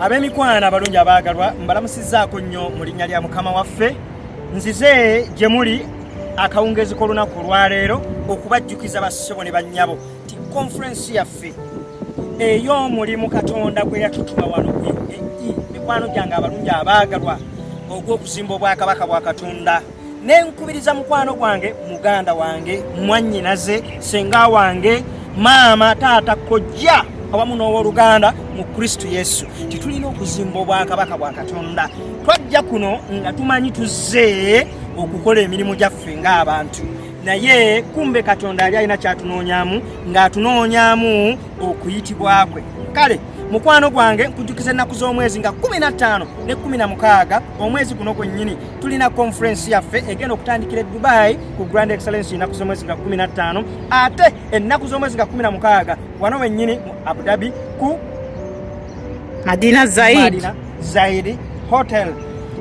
Ab'emikwano abalungi abaagalwa, mbalamusizzaako nnyo mu linnya lya Mukama waffe. Nzize gye muli akawungeezi k'olunaku olwaleero okubajjukiza bassebo ne bannyabo nti konferensi yaffe ey'omulimu Katonda gwe yatutuma wano ku UAE, mikwano gyange abalungi abaagalwa, ogw'okuzimba obwakabaka bwa Katonda. Nenkubiriza mukwano gwange, muganda wange, mwannyinaze, senga wange, maama, taata, kojja awamu n'owooluganda mu Kristo Yesu titulina okuzimba obwakabaka bwa Katonda. Twajja kuno nga tumanyi tuzze okukola emirimu gyaffe ng'abantu, naye kumbe Katonda ali alina kyatunoonyamu, ng'atunoonyamu okuyitibwa kwe. Kale mukwano gwange, nkujjukiza ennaku z'omwezi nga 15 ne 16 omwezi guno gwennyini tulina conference yaffe egenda okutandikira e Dubai ku Grand Excellence ennaku z'omwezi nga 15, ate ennaku z'omwezi nga 16 wano wennyini mu Abu Dhabi ku Madina Zaid, Madina Zaid Hotel.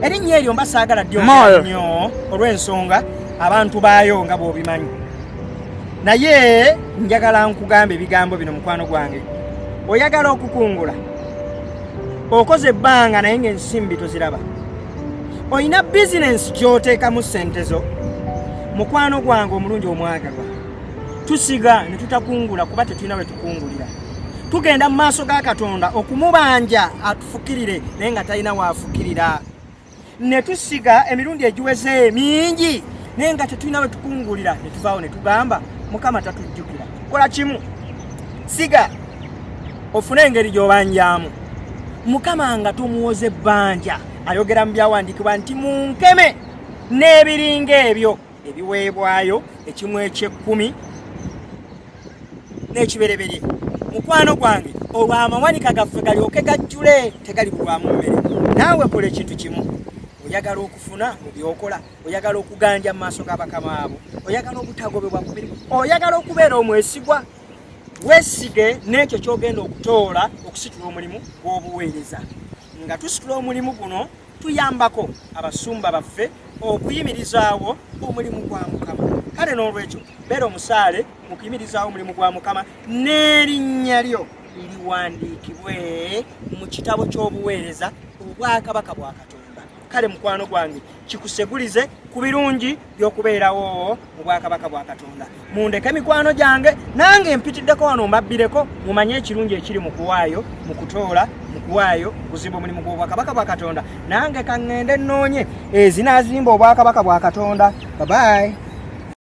Erinnya eryo mba saagala ddyongera nnyo olw'ensonga abantu baayo nga bw'obimanyi, naye njagala nkugamba ebigambo bino. Mukwano gwange, oyagala okukungula, okoze ebbanga naye ng'ensimbi toziraba, olina bizinensi gy'oteekamu ssente zo. Mukwano gwange omulungi omwagalwa, tusiga ne tutakungula kuba tetulina we tukungulira. Tugenda mu maaso ga Katonda okumubanja atufukirire, naye nga talina waafukirira. Ne tusiga emirundi egiweze emingi, naye nga tetulina we tukungulira, ne tuvaawo ne tugamba Mukama tatujjukira. Kola kimu, siga ofune engeri gy'obanjamu Mukama nga tomuwoza ebbanja. Ayogera mu byawandiikibwa nti munkeme n'ebiringa ebyo ebiweebwayo, ekimu eky'ekkumi n'ekibereberye. Mukwano gwange, olwo amawanika gaffe galyoke gajjule, tegalibulwamu mmere. Naawe kola ekintu kimu. Oyagala okufuna mu byokola, oyagala okuganja mu maaso g'abakama abo, oyagala obutagobebwa ku mirimu, oyagala okubeera omwesigwa, weesige n'ekyo ky'ogenda okutoola okusitula omulimu gw'obuweereza. Nga tusitula omulimu guno, tuyambako abasumba baffe okuyimirizaawo omulimu gwa Mukama. Kale n'olwekyo beera omusaale mu kuyimirizaawo omulimu gwa Mukama, n'erinnya lyo liwandiikibwe mu kitabo ky'obuweereza obwakabaka bwa Katonda. Kale mukwano gwange, kikusegulize ku birungi by'okubeerawo mu bwakabaka bwa Katonda. Mundeke mikwano gyange, nange mpitiddeko wano mbabbireko mumanye ekirungi ekiri mu kuwaayo, mu kutoola, mu kuwaayo kuzimba omulimu gw'obwakabaka bwa Katonda. Nange kaŋŋende nnoonye ezinaazimba obwakabaka bwa Katonda. Babayi.